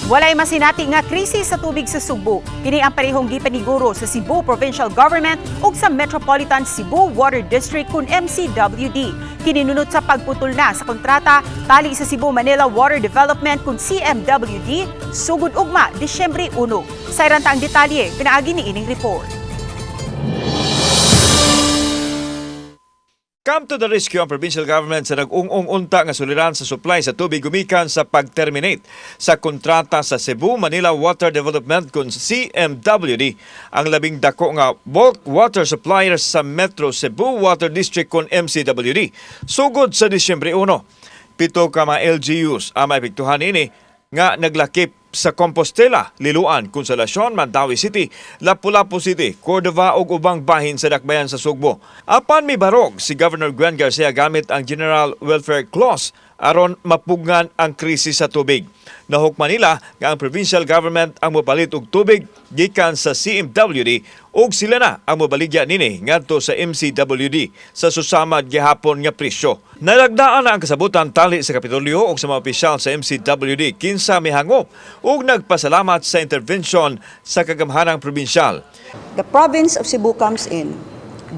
Walay masinati nga krisis sa tubig sa Sugbo. Kini ang parehong gipaniguro sa Cebu Provincial Government ug sa Metropolitan Cebu Water District kun MCWD. Kininunot sa pagputol na sa kontrata tali sa Cebu Manila Water Development kun CMWD sugod ugma Disyembre 1. Sayran ta ang detalye pinaagi ni ining report. Come to the rescue ang provincial government sa nag-ung-ung unta nga suliran sa supply sa tubig gumikan sa pag-terminate sa kontrata sa Cebu Manila Water Development kun CMWD, ang labing dako nga bulk water supplier sa Metro Cebu Water District kun MCWD, sugod sa Disyembre 1. 7 ka mga LGUs ang maepektuhan ini nga naglakip sa Compostela, Liloan, Consolacion, Mandaue City, Lapu-Lapu City, Cordova ug ubang bahin sa dakbayan sa Sugbo. Apan mibarog si Governor Gwen Garcia gamit ang General Welfare Clause aron mapugngan ang krisis sa tubig. Nahukman nila nga ang provincial government ang mopalit og tubig gikan sa CMWD ug sila na ang mobaligya nini ngadto sa MCWD sa susamad gihapon nga presyo. Nalagdaan na ang kasabutan tali sa Kapitolyo ug sa mga opisyal sa MCWD kinsa mihangop ug nagpasalamat sa intervention sa kagamhanang probinsyal. The province of Cebu comes in,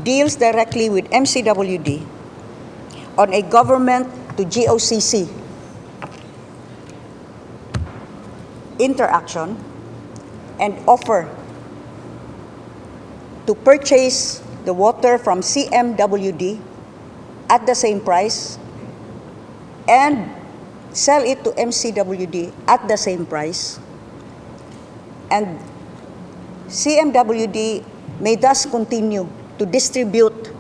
deals directly with MCWD on a government to GOCC interaction and offer to purchase the water from CMWD at the same price and sell it to MCWD at the same price. And CMWD may thus continue to distribute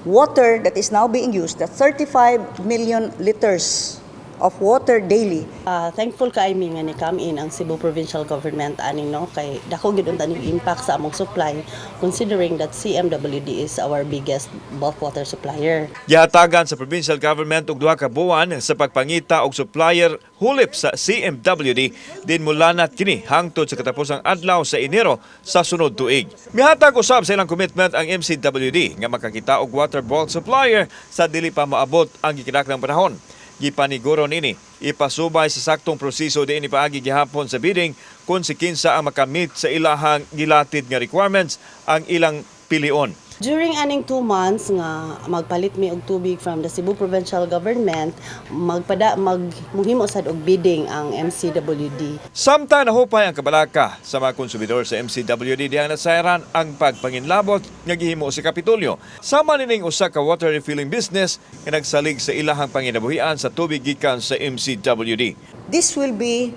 water that is now being used, the 35 million liters of water daily. Thankful kay mi nga ni come in ang Cebu Provincial Government ani, no, kay dako gyud unta ning impact sa among supply, considering that CMWD is our biggest bulk water supplier. Gihatagan sa provincial government og 2 ka buwan sa pagpangita og supplier hulip sa CMWD din mulanat kini hangtod sa katapusang adlaw sa Enero sa sunod tuig. Mihatag usab sa ilang commitment ang MCWD nga makakita og water bulk supplier sa dili pa maabot ang gikinahanglang panahon. Gipaniguro nini ipasubay sa saktong proseso diin ipaagi gihapon sa bidding kung si kinsa ang makamit sa ilahang gilatid nga requirements ang ilang pilion. During aning 2 months nga magpalit mi og tubig from the Cebu Provincial Government, magpada mag muhimo sad og bidding ang MCWD. Samtang nahupay ang kabalaka sa mga konsumidor sa MCWD dihang nasayran ang pagpanginlabot nga gihimo sa Kapitolyo. Sama nining usa ka water refilling business nga nagsalig sa ilahang panginabuhian sa tubig gikan sa MCWD. This will be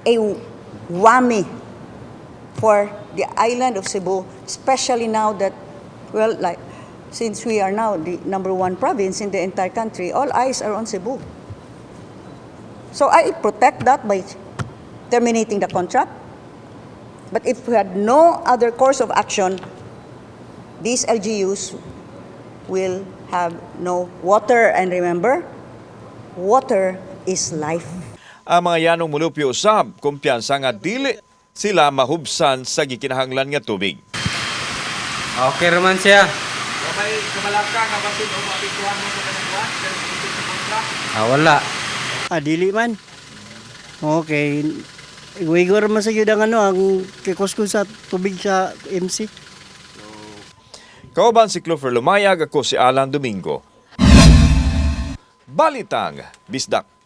a whammy for the island of Cebu, especially now that, well, like, since we are now the number one province in the entire country, all eyes are on Cebu. So I protect that by terminating the contract. But if we had no other course of action, these LGUs will have no water. And remember, water is life. Ang mga yanong mulupyo usab kumpiyansa nga dili sila mahubsan sa gikinahanglan nga tubig. Okay raman siya. May kabalaka nga basin o maapektuhan mo sa kanang buwan, pero sa contract. Ah, wala. Ah, dili man. Okay. Igo man sa gyud ang ano ang kikos ko sa tubig sa MC. Kauban si Clover Lumayag, ako si Alan Domingo. Balitang Bisdak.